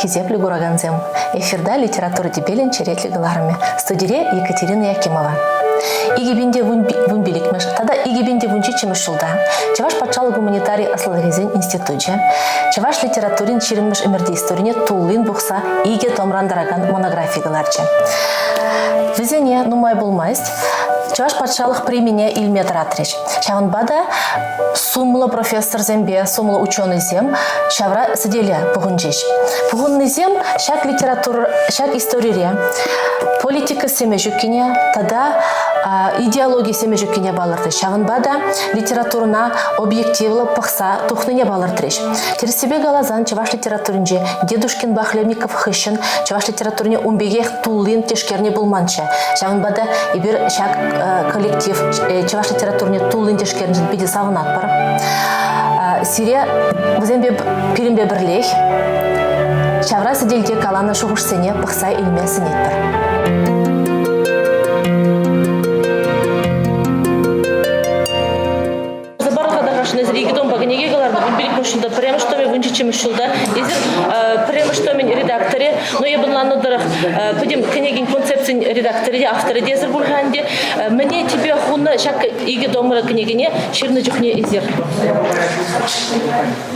Хисеплӗ куракансем, эфирта литература тӗпелӗн черетлӗ кӑларӑмӗ. Студире Екатерина Якимова. 2015 тата 2017 ҫулта Чӑваш патшалӑх гуманитари ӑслӑлӑхӗсен институчӗ чӑваш литературин 20-мӗш ӗмӗрти историне туллин пухса икӗ томран тӑракан монографи кӑларчӗ. Вӗсене нумай пулмасть Чӑваш патшалӑх премине илме тӑратрӗҫ. Ҫавӑнпа та сумлӑ профессорсемпе сумлӑ ученӑйсем ҫавра сӗтеле пухӑнчӗҫ. Пухӑннисем ҫак литература, ҫак историре политика сӗмӗ ҫуккине тата идеологи сӗмӗ ҫуккине палӑртрӗҫ. Ҫавӑнпа та литературӑна объективлӑ пӑхса тухнине палӑртрӗҫ. Тӗрӗссипе каласан, чӑваш литературинче Дедушкинпа Хлебников хыҫҫӑн чӑваш литературине ун пекех туллин тишкерни пулманччӗ. Ҫавӑнпа та эпир ҫак коллектив чӑваш литературине туллин тишкернӗшӗн питӗ савӑнатпӑр. Сире вӗсемпе пирӗнпе пӗрлех ҫавра сӗтелте каланӑ шухӑшсене пӑхса илме сӗнетпӗр. Забарха тархашнӑ икӗ томпа кӗнеке кӑларнӑ. 15-мӗш ҫулта пӗрремӗш томӗ, 17-мӗш ҫулта. Эсир пӗрремӗш томӗн редакторӗ, но эпӗ ӑнланнӑ тӑрӑх пӗтӗм кӗнекен концепцин редакторӗ те, авторӗ те эсир пуль-ха ӗнтӗ. Мӗне тӗпе хунӑ ҫак икӗ томлӑ кӗнекене ҫырнӑ чухне эсир?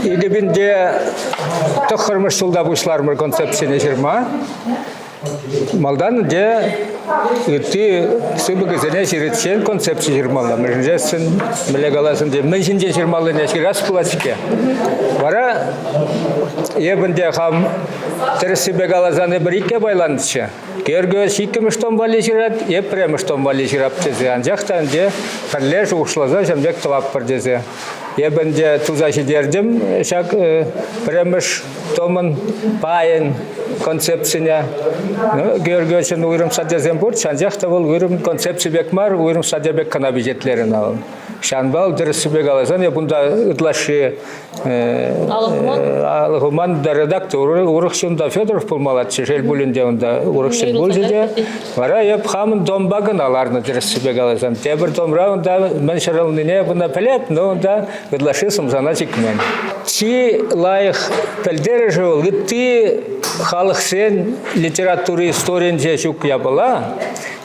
2009-мӗш ҫулта пуҫларӑмӑр концепцине ҫырма. Малтан те ытти сыпӑкӗсене ҫыриччен концепци ҫырмалла. Мӗншӗн мӗнле каласӑн те, мӗн ҫинчен ҫырмаллине ҫырас пулать-ҫке. Вара эпӗ те хам тӗрӗссипе каласан эпир икке пайланнӑччӗ. Георгиевич иккӗмӗш том валли ҫырать, эп пӗрремӗш том валли ҫырап тесе. Анчах та ӗнтӗ пӗрле шухӑшласа ҫавӑн пек тӑватпӑр тесе. Эпӗ ӗнтӗ туса ҫитертӗм ҫак пӗрремӗш томӑн пайӗн концепцине. Ну, Георгиевичӑн уйрӑм статьясем пурччӗ, анчах та вӑл уйрӑм концепци пек мар, уйрӑм статья пек кӑна пичетлерӗ вӑл. Ҫавӑнпа вӑл тӗрӗссипе каласан, эп унта ытлашши Алӑхуман да редактор урӑх ҫын та Федоров пулмаллаччӗ, шел пулин те унта урӑх ҫын пулчӗ те. Вара эп хамӑн домпа кӑна ларнӑ тӗрӗссипе каласан. Тепӗр домра унта мӗн ҫӑрӑлнине кӑна пӗлеп, но унта ытлашши сӑмсана чикмен. Чи лайӑх пӗлтерӗшӗ вӑл ытти халӑхсен литература историйӗнче ҫук япала.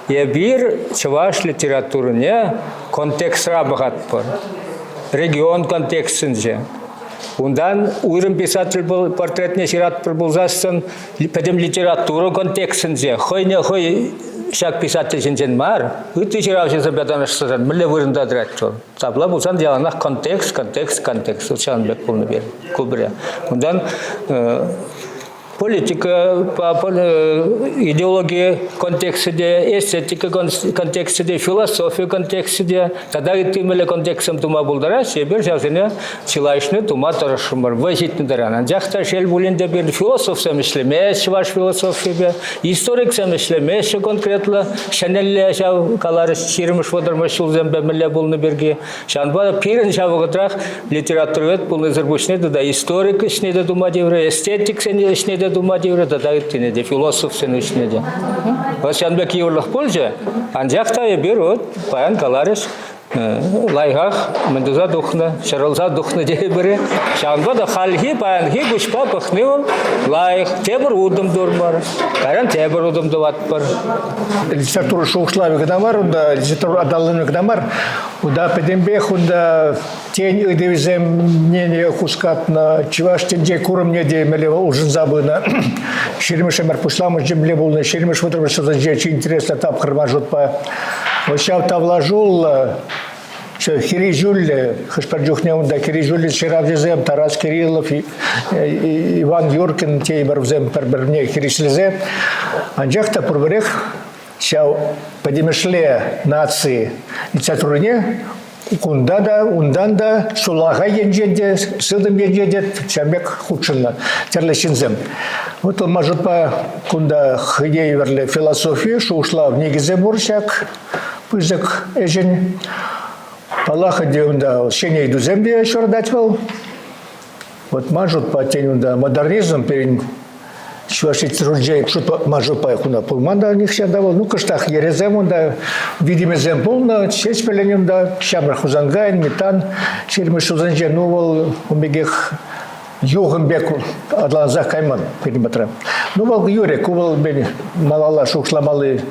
Эпир чӑваш литературине контекстра пӑхатпӑр. Регион контекстӗнче. Унтан уйрӑм писатель портретне ҫыратпӑр пулсассӑн пӗтӗм литература контекстӗнче хӑйне хӑй ҫак писатель ҫинчен мар, ытти ҫыравҫӑсемпе танлаштарсан мӗнле вырӑнта тӑрать вӑл? Ҫапла пулсан яланах контекст, контекст, контекст. Ҫавӑн пек пулнӑ пек клубра. Унтан политика, идеологи контексчӗ те, эстетика контексчӗ те, философи контексчӗ те тата ытти мӗнле контекстсем тума пултараҫҫӗ, эпир ҫавсене чылайӑшне тума тӑрӑшрӑмӑр, вӑй ҫитнӗ таран. Анчах та шел пулин те пирӗн философсем ӗҫлемест чӑваш философийӗпе, историксем ӗҫлемеҫҫӗ конкретлӑ, ҫӗнӗлле ҫав каларӗҫ ҫирӗммӗш-вӑтӑрмӗш ҫулсемпе мӗнле пулнӑ пирки. Ҫавӑнпа пирӗн ҫав вӑхӑтрах литературовед пулнисӗр пуҫне тата историк ӗҫне те тума тиврӗ, эстетиксен ӗҫне те тума тиврӗ тата ыттине те, философсен ӗҫне те. Вот ҫавӑн пек йывӑрлӑх пулчӗ, анчах та эпир вот паян каларӗҫ, лайӑхах мӗн туса тухнӑ, ҫӑрӑлса тухнӑ тейӗпӗр. Ҫавӑнпа та хальхи паянхи куҫпа пӑхни вӑл лайӑх. Тепӗр утӑм турмӑр, кайран тепӗр утӑм тӑватпӑр. Литература шухӑшлавӗ кӑна мар унта, литература аталанӑвӗ кӑна мар. Унта пӗтӗмпех унта тен ыйтӑвӗсене хускатнӑ, чӑваш тӗнче курӑмне те мӗнле улшӑнса пынӑ. Ҫирӗммӗш ӗмӗр пуҫламӑшӗнче мӗнле пулнӑ, ҫирӗммӗш вӑтӑрмӗш ҫулсенче чи интереслӗ тапхӑр маршрутпа. Вот ҫав тавлашуллӑ, хирӗҫӳллӗ, хӑш-пӗр чухне унта хирӗҫӳллӗ ҫыравҫӑсем Тарас Кириллов, Иван Юркин тейӗпӗр вӗсем пӗр-пӗрне хирӗҫлесе. Анчах та пурпӗрех ҫав пӗтӗмӗшле наци литературине кунта та, унтан та, сулахай енчен те, сылтӑм енчен те ҫавӑн пек хутшӑннӑ тӗрлӗ ҫынсем. Вот вӑл маршрутпа кунта хӑйне евӗрлӗ философи, шухӑшлав никӗсӗ пур ҫак пысӑк ӗҫӗн. Паллах, ӗнтӗ унта ҫӗнӗ ыйтусем те ҫуратать вӑл. Вот ман шутпа, тен, унта модернизм пирӗн Чӑваш литературинче шутпа, ман шутпа кунта пулман та нихҫан та вӑл. Ну, кӑштах йӗресем унта, видимӗсем пулнӑ. Ҫеҫпӗлӗн унта, ҫамрӑк Хусанкайӑн, Митан ҫирӗммӗш ҫулсенче, ну, вӑл ун пекех. юхӑм пек аталансах кайман пирӗн патра. Ну, вӑл юрӗ, ку вӑл мен малалла шухӑшламалли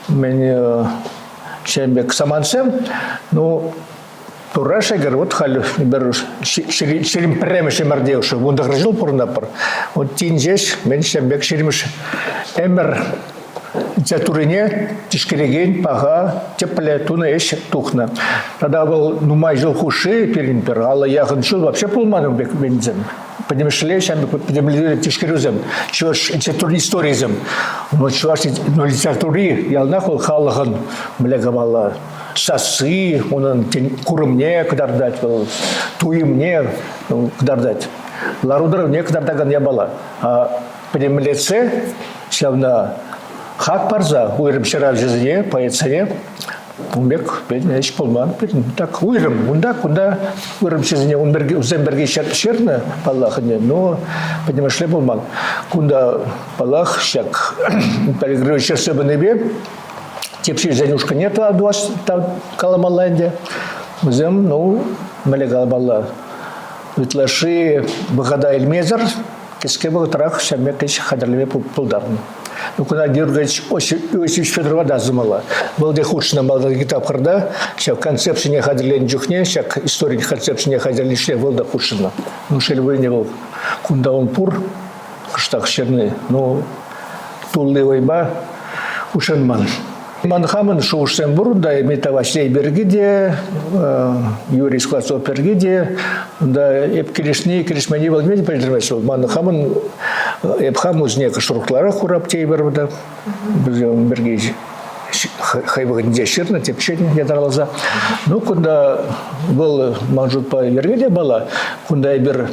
мен ҫавӑн пек самантсем. Ну, Турра шӗкӗр, вот халь пӗр 21-мӗш ӗмӗрте уж 19 ҫул пурӑнатпӑр. Вот тин ҫеҫ мен ҫавӑн пек 20-мӗш ӗмӗр литературине тишкерекен паха тӗплӗ тунӑ ӗҫ тухнӑ. Тата вӑл нумай ҫул хушши пирӗн пӗр 50 яхӑн ҫул вообще пулман ун пек менсем. Пӗтӗмӗшле ҫавӑн пек пӗтӗмлетӳллӗ тишкерӳсем, чӑваш литератури историйӗсем. Но чӑваш литератури яланах вӑл халӑхӑн мӗнле каламалла сасси, унӑн курӑмне кӑтартать вӑл, туйӑмне кӑтартать, лару-тӑрӑвне кӑтартакан япала. Пӗтӗмлетсе ҫавна хак парса уйрӑм ҫыравҫӑсене, поэтсене ун пек ӗҫ пулман. Так уйрӑм, унта, кунта уйрӑм ҫынсене ун пирки, вӗсем пирки ҫырнӑ, паллах ӗнтӗ, но пӗтӗмӗшле пулман. Кунта, паллах, ҫак Виталий Григорьевич ертсе пынипе тӗпчевҫӗсен ушкӑнне каламалла ӗнтӗ. Вӗсем, ну, мӗнле каламалла, ытлашши вӑхӑта илмесӗр кӗске вӑхӑтрах ҫав пек ӗҫ хатӗрлеме пултарнӑ. Ну, куна Георгиевич Иосифович Федорова та асӑнмалла. Вӑл те хутшӑннӑ малтанхи тапхӑрта ҫав концепцине хатӗрленӗ чухне, ҫак историк концепцине хатӗрленӗ чухне вӑл та хутшӑннӑ. Ну, шел пулин вӑл кунта он пур, кӑштах ҫырни, ну, тулли вӑйпа хутшӑнман. Ман хамӑн шухӑшсем пур унта Митта Ваҫлей пирки те, Юрий Скворцов пирки те. Унта эп килӗшни, килӗшменни вӑл ниме те пӗлтермест. Вӑл ман хамӑн эп хам ӑсне кӑшт хурап тейӗпӗр унта. Вӗсем пирки хӑй вӑхӑтӗнче ҫырнӑ, тӗпченӗ ятарласа. Ну, кунта вӑл ман шутпа йӗрке те пала. Кунта эпир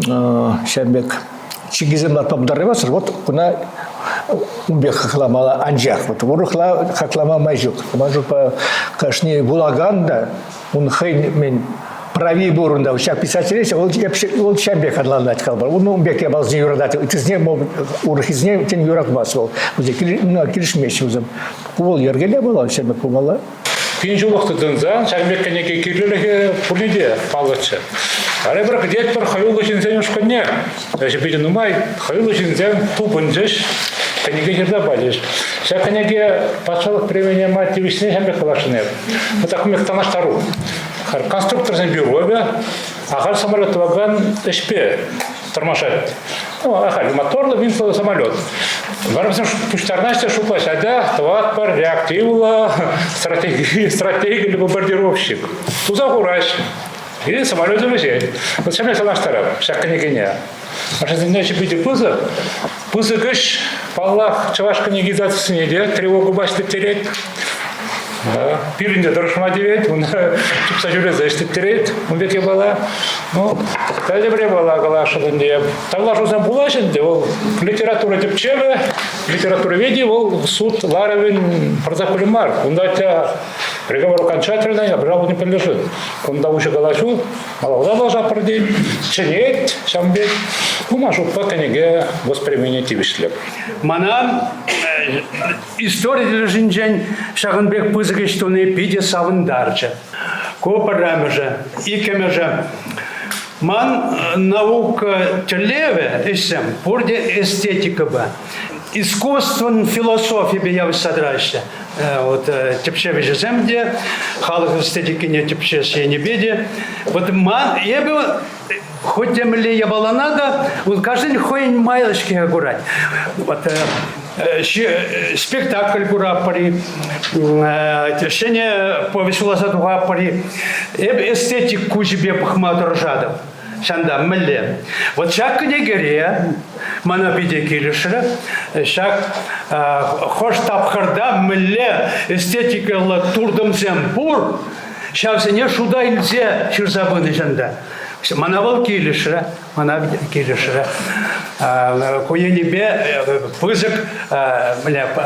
ҫавӑн пек чикӗсем лартма пултараймастӑр. Вот куна ун пек хакламалла анчах. Вот урӑхла хаклама май ҫук. Ман шутпа кашни вулакан та ун хӑйӗн мӗн прави пур унта. Ҫак писателе вӑл вӑл ҫав пек ӑнланать калпа. Ун ун пек япаласене юратать. Ыттисене урӑххисене тен юратмасть вӑл. Вӗсем килӗшмеҫҫӗ вӗсем. Ку вӑл йӗркелле пулать, ҫав пек пулмалла. Пин ҫуллӑх тытӑнсан ҫакӑн пек кӗнеке кирлӗлӗхӗ пурне те паллӑччӗ. Халӗ пӗр кӗтетпӗр хӑюллӑ ҫынсен ушкӑнне. Ӗҫӗ питӗ нумай. Хӑюллӑ ҫынсем тупӑнчӗҫ, кӗнеке ҫырса пачӗҫ. Ҫак кӗнеке патшалӑх премине ма тивӗҫни ҫавӑн пек каласшӑн эп. Вот пек танлаштару. Конструкторсен бюровӗ ахаль самолет тӑвакан ӗҫпе тӑрмашать. Ну, ахаль моторлӑ винтлӑ самолет. Вара вӗсем пуҫтарӑнаҫҫӗ, шутлаҫҫӗ, атя тӑватпӑр реактивлӑ стратеги, стратегиллӗ бомбардировщик. Туса хураҫ. И самолечӗ вӗҫет. Вот ҫавна танлаштарап ҫак кӗнекене. Ачасене ӗҫӗ питӗ пысӑк. Пысӑк ӗҫ, паллах, чӑваш кӗнекизацине те тревогӑпа ӗҫлеттерет. Пирӗн те тӑрӑшма тивет, унта чупса ҫӳресе ӗҫлеттерет ун пек япала. Ну, тепӗр япала каласшӑн ӗнтӗ. Тавлашусем пулаҫ ӗнтӗ, вӑл литература тӗпчевӗ, литературоведени вӑл суд ларӑвӗн протоколӗ мар. Унта приговор окончательный, обжаловать не подлежит. Кунта уҫӑ калаҫу, малалла лашапӑр тет, чӗнет ҫавӑн пек. Ну, ман шутпа кӗнеке воспринимение тивӗҫлӗ. Мана истори тӗлӗшӗнчен ҫакӑн пек пысӑк ӗҫ туни питӗ савӑнтарчӗ. Ку пӗрремӗшӗ. Иккӗмӗшӗ. Ман наука тӗллевӗ ӗҫсем пурте эстетикӑпа, искусствӑн философипе явӑҫса тӑраҫҫӗ. Вот тӗпчев ӗҫӗсем те, халӑх эстетикине тӗпчес енӗпе те. Вот ман эпӗ хоть темӗнле япалана та вот каждый хӑйӗн майлӑ-ҫке курать. Вот спектакль куратпӑр-и, ҫӗнӗ повесть вуласа тухатпӑр-и, эп эстетик куҫӗпе пӑхма тӑрӑшатӑп. Ҫанта мӗнле? Вот ҫак кӗнекере мана питӗ килӗшрӗ. Ҫак хӑш тапхӑрта мӗнле эстетикӑллӑ туртӑмсем пур, ҫавсене шута илсе ҫырса пынӑ ҫанта. Мана вӑл килӗшрӗ. Мана килӗшрӗ. Ку енӗпе пысӑк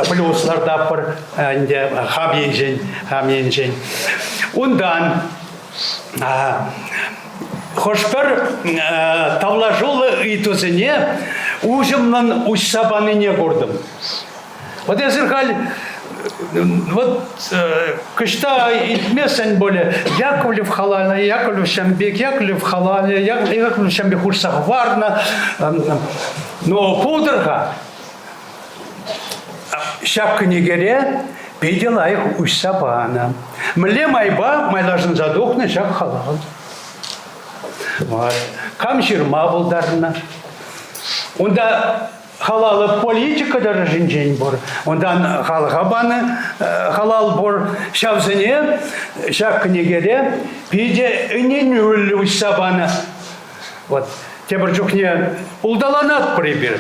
плюс лартатпӑр ӗнтӗ хам енчен, хам енчен. Унтан хӑш-пӗр тавлашуллӑ ыйтусене уҫӑмлӑн уҫса панине куртӑм. Вот эсир халь Вот кӑҫта илтмесен более Яковлев халалӗ, Яковлев ҫамбек, Яковлев халалӗ, Яковлев ҫамбек хушса хӑварнӑ. Но пултӑр-ха. Ҫак кӗнекере питӗ лайӑх уҫса панӑ. Мӗнле майпа майлашӑнса тухнӑ ҫак халал? Вот. Кам ҫырма пултарнӑ? Унта халаллӑ политика тӑрӑшӗнчен пур. Унтан халӑха панӑ халал пур. Ҫавсене ҫак кӗнекере питӗ ӗненӳллӗ уҫса панӑ. Вот. Тепӗр чухне улталанатпӑр эпир.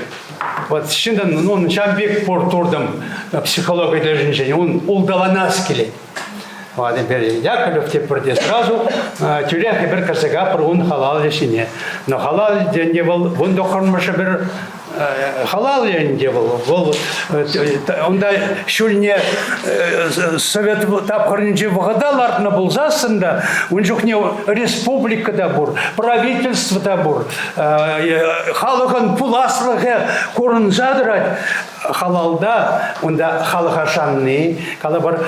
Вот ҫыннӑн ну, ҫав пек пур туртӑм психологи тӗлӗшӗнчен. Ун улталанас килет. Вот эпир Яковлев тепӗр те сразу тӳрех эпир кӗрсе капӑр ун халалӗ ҫине. Но халал тенӗ вӑл вун пӗр халал ӗнтӗ вӑл. Вӑл унта ҫулне совет тапхӑрӗнчи вӑхӑта лартнӑ пулсассӑн та ун чухне республика та пур, правительство та пур, халӑхӑн пуласлӑхӗ курӑнса тӑрать. Халалта унта халӑха шанни, калӑпӑр,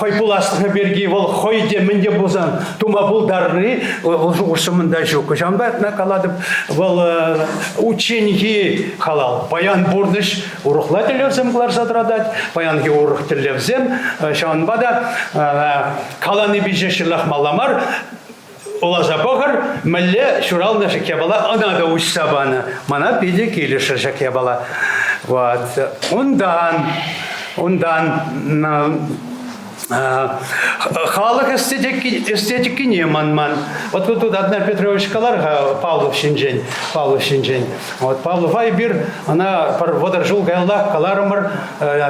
хӑй пуласлӑхӗ пирки вӑл хӑй те мӗн те пулсан тума пултарни вӑл шухӑшсем та ҫук. Ҫавӑнпа калатӑп, вӑл ученхи халал. Паян пурнӑҫ урӑхла тӗллевсем кӑларса тӑратать, паянхи урӑх тӗллевсем. Ҫавӑнпа та каланипе ҫеҫ ҫырлахмалла мар, Уласа пӑхӑр, мӗнле ҫуралнӑ ҫак япала, ӑна та уҫса панӑ. Мана питӗ килӗшрӗ ҫак япала. Вот. Унтан, унтан халӑх эстетикине манман. Вот тут Аднар Петрович калар-ха Павлов ҫинчен, Павлов ҫинчен. Вот Павлова эпир ӑна пӗр 30 ҫул каялла каларӑмӑр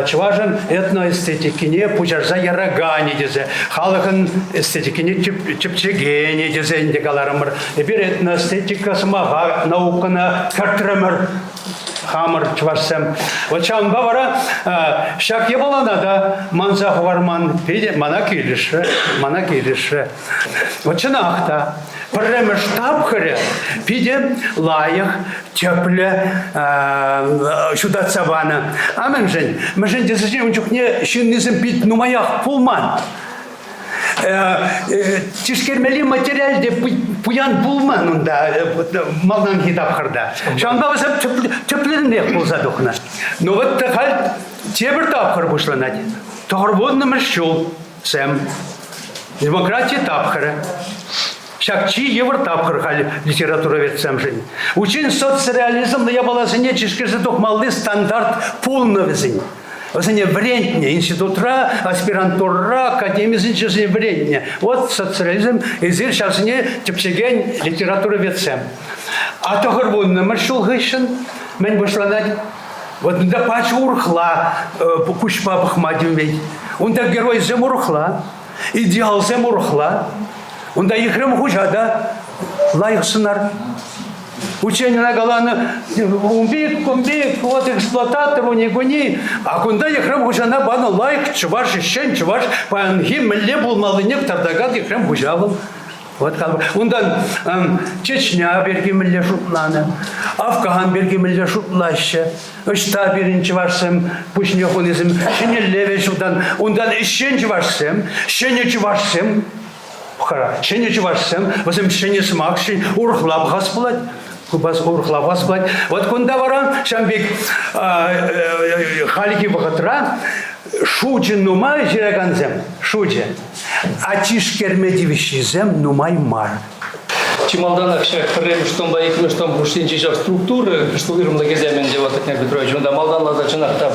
чӑвашӑн этноэстетикине пуҫарса яраканӗ тесе, халӑхӑн эстетикине тӗпчекенӗ тесе ӗнтӗ каларӑмӑр. Эпир этноэстетика сӑмаха наукӑна кӗртрӗмӗр хамӑр чӑвашсем. Вот ҫавӑнпа вара ҫак япалана та манса хӑварман. Питӗ мана килӗшрӗ, мана килӗшрӗ. Вот чӑнах та пӗрремӗш тапхӑрӗ питӗ лайӑх, тӗплӗ ҫутатса панӑ. А мӗншӗн? Мӗншӗн тесен ун чухне ҫыннисем пит нумаях пулман. Тишкермелли материал те пуян пулман унта малтанхи тапхӑрта. Ҫавӑнпа вӗсем тӗплӗнрех пулса тухнӑ. Ну вот халь тепӗр тапхӑр пуҫланать. Тӑхӑрвуннӑмӗш ҫул Сэм. Демократи тапхӑрӗ. Ҫак чи йывӑр тапхӑр халь литературоведсемшӗн. Учин соцреализмлӑ япаласене тишкерсе тухмалли стандарт пулнӑ вӗсен. Вӗсене вӗрентнӗ институтра, аспирантурӑра, академисенче вӗсене вӗрентнӗ. Вот социализм, эсир ҫавсене тӗпчекен литературоведсем. А 90-мӗш ҫул хыҫҫӑн мӗн пуҫланать? Вот унта пач урӑхла куҫпа пӑхма тивет. Унта геройсем урӑхла, идеалсем урӑхла. Унта Ехрем хуҫа та лайӑх сӑнар. Ученина каланӑ, ун пек, кун пек, вот эксплуататор, уни-куни. А кунта Ехрем хуҫана панӑ лайӑх чӑваш ӗҫчен, чӑваш паянхи мӗнле пулмаллине кӑтартакан Ехрем хуҫа вӑл. Вот унтан Чечня пирки мӗнле шутланӑ, Афган пирки мӗнле шутлаҫҫӗ, ӑҫта пирӗн чӑвашсем пуҫне хунисем ҫӗнӗлле вӗҫ унтан, унтан ӗҫчен чӑвашсем, ҫӗнӗ чӑвашсем, ҫӗнӗ чӑвашсем, вӗсем ҫӗнӗ сӑмах урӑхла пӑхас пулать. Купас урӑхла пӑхас пулать. Вот кунта вара ҫавӑн пек хальхи вӑхӑтра шучӗ нумай ҫыракансем, шучӗ. А тишкерме тивӗҫлисем нумай мар. Чи малтанах ҫак пӗрремӗш томпа иккӗмӗш том хушшинчи ҫак структура уйрӑмлӑхӗсем ӗнтӗ вот Татьяна Петрович унта малтанласа чӑнах та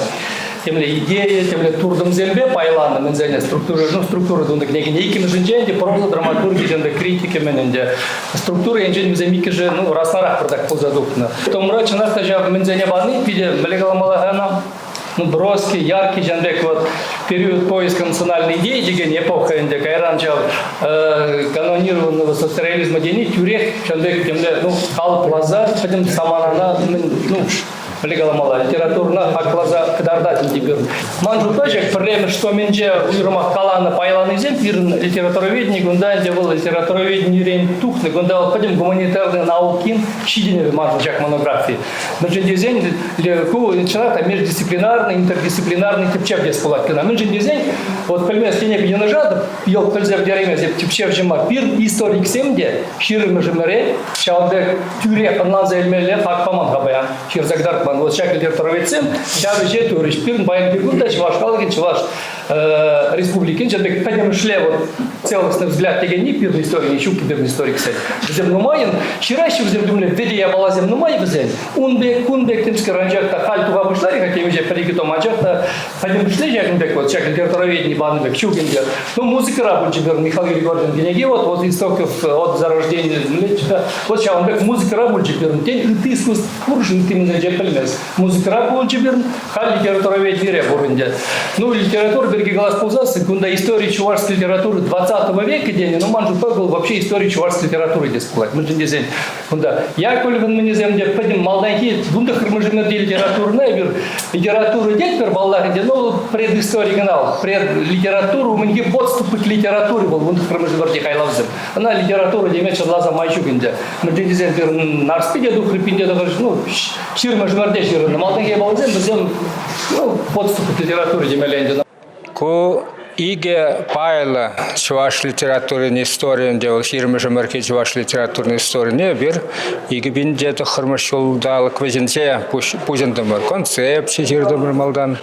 темле идея, темле туртӑмсемпе пайланнӑ мӗнсене структура, ну, структура тунӑ кӗнекене иккӗмӗшӗнче ӗнтӗ проза драматурги ӗнтӗ критика мӗн ӗнтӗ структура енчен вӗсем иккӗшӗ ну раснарах пӗртак пулса тухнӑ. Томра чӑнах та ҫав мӗнсене пани питӗ мӗнле каламалла ӑна ну, броский, яркий ҫан пек вот период поиска национальной идеи текен эпоха ӗнтӗ кайран ҫав канонированного соцреализма тени тӳрех ҫан пек темле ну, калӑпласа пӗтӗм саманана ну, Мӗнле каламалла, литературӑна хакласа кӑтартать ӗнтӗ пирӗн. Ман шутпа ҫак пӗрремӗш томӗнче уйрӑмах каланӑ пайланисем пирӗн литературоведени кунта ӗнтӗ вӑл литературоведенирен тухнӑ. Кунта вӑл пӗтӗм гуманитарный наукин ҫитӗнӗвӗ маншӑн ҫак монографи. Мӗншӗн тесен ку чӑнах та междисциплинарный, интердисциплинарный тӗпчев тес пулать кӑна. Мӗншӗн тесен вот пӗлмес тенӗ йӑнӑшатӑп, йӑлт пӗлсе пӗтереймес эп тӗпчевҫӗ мар. Пир историксем те ҫирӗммӗш ӗмӗре ҫавӑн пек тӳрех ӑнланса илмелле хак паман-ха паян. Ҫырса кӑтартман. Вот ҫак литературоведсем ҫав ӗҫе турӗҫ. Пирӗн паянхи кун та чӑваш халӑхӗн, чӑваш республикин ҫав пек пӗтӗмӗшле вот целостный взгляд текенни пирӗн историне ҫук пирӗн историксен. Вӗсем нумайӑн ҫыраҫҫӗ вӗсем тумле вӗтӗ япаласем нумай вӗсен. Ун пек, кун пек темскер анчах та халь туха пуҫларӗ-ха темиҫе пӗр-икӗ том анчах та пӗтӗмӗшле ҫакӑн пек вот ҫак литературоведени панӑ пек ҫук ӗнтӗ. Ну, музыкӑра пулчӗ пӗр Михаил Григорьевич кӗнеки, вот, вот истоков от зарождения, вот ҫавӑн пек музыкӑра пулчӗ пирӗн. Тен, ытти искусство пур-ши ытти мӗнсенче пӗлмест. Музыкӑра пулчӗ пирӗн, халь литературоведенире пур ӗнтӗ. Ну, литература пирки калас пулсассӑн, кунта история чувашской литературы 20 века тенӗ, ну, ман шутпа, был вообще история чувашской литературы тес пулать. Мӗншӗн тесен, Кунта Яковлевӑн мӗнӗсем те пӗтӗм малтанхи вунтӑххӑрмӗш ӗмӗрти литературӑна эпир литература тетпӗр, паллах ӗнтӗ, но предыстория кӑна вӑл. Предлитература умӗнхи подступы к литературе вӑл вунтӑххӑрмӗш ӗмӗрти хайлавсем. Ӑна литература теме чӑнласа май ҫук ӗнтӗ. Мӗншӗн тесен пирӗн Нарспи те тухрӗ, пинте тӑхӑр, ну, ҫирӗммӗш ӗмӗрте ҫырӑннӑ. Малтанхи япаласем вӗсем, ну, подступы к литературе темелле ӗнтӗ. Ку икӗ пайлӑ чӑваш литературин историйӗнче вӑл ҫирӗммӗш ӗмӗрхи чӑваш литературин историне эпир 2009 ҫулталӑк вӗҫӗнче пуҫӑнтӑмӑр. Концепци ҫыртӑмӑр малтан.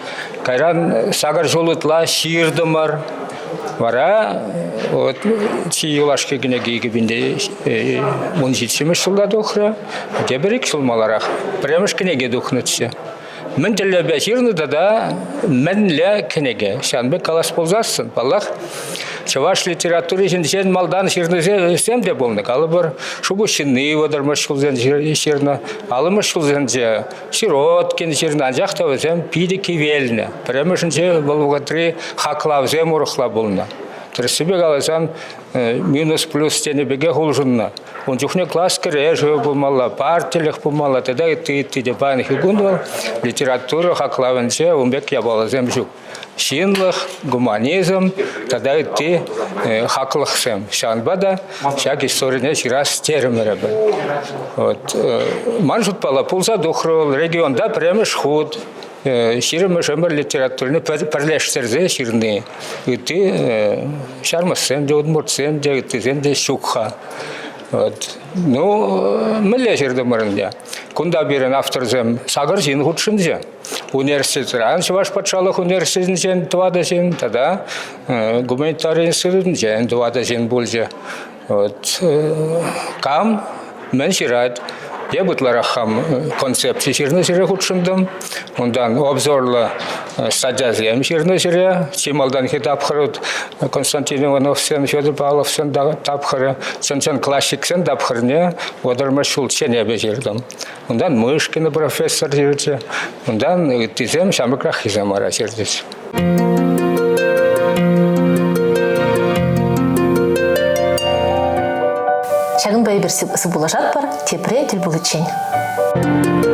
Кайран сакӑр ҫул ытла ҫыртӑмӑр. Вара вот чи юлашки кӗнеке 2017 ҫулта тухрӗ. Тепӗр ик ҫул маларах пӗрремӗш кӗнеке тухнӑччӗ. Мӗн тӗллевпе ҫырнӑ тата мӗнле кӗнеке? Ҫавӑн пек калас пулсассӑн, паллах, чӑваш литератури ҫинчен малтан ҫырнисем те пулнӑ. Калӑпӑр, Шупуҫ ҫынни вӑтӑрмӗш ҫулсенче ҫырнӑ, аллӑмӗш ҫулсенче Сироткин ҫырнӑ, анчах та вӗсем питӗ кивелнӗ. Пӗрремӗшӗнче вӑл вӑхӑтри хаклавсем урӑхла пулнӑ. Тӗрӗссипе каласан, минус плюс тенӗ пекех улшӑннӑ. Ун чухне класс кӗрешӗвӗ пулмалла, партилӗх пулмалла тата ытти ытти те. Паянхи кун вӑл литература хаклавӗнче ун пек япаласем ҫук. Ҫынлӑх, гуманизм тата ытти хаклӑхсем. Ҫавӑнпа та ҫак историне ҫырас терӗмӗр эпӗ. Вот. Ман шутпала пулса тухрӗ вӑл регионта пӗрремӗш хут ҫирӗммӗш ӗмӗр литературине пӗрлештерсе ҫырни. Ытти ҫармӑссем те, удмуртсем те, ыттисем те ҫук-ха. Вот. Ну, мӗнле ҫыртӑмӑр ӗнтӗ? Кунта пирӗн авторсем сакӑр ҫын хутшӑнчӗ. Университетран Чӑваш патшалӑх университетӗнчен тӑватӑ ҫын тата гуманитари институтӗнчен тӑватӑ ҫын пулчӗ. Вот. Кам мӗн ҫырать? Эп ытларах хам концепци ҫырнӑ ҫӗре хутшӑнтӑм. Унтан обзорлӑ статьясем ҫырнӑ ҫӗре. Чи малтанхи тапхӑр Константин Ивановсен, Федор Павловсен тапхӑрӗ, чӑн-чӑн классиксен тапхӑрне вӑтӑрмӗш ҫулччен эпӗ ҫыртӑм. Унтан Мышкина профессор ҫырчӗ. Унтан ыттисем ҫамрӑкраххисем вара ҫырчӗҫ. Ҫакӑнпа эпир сывпуллашатпӑр, тепре тӗл пуличчен.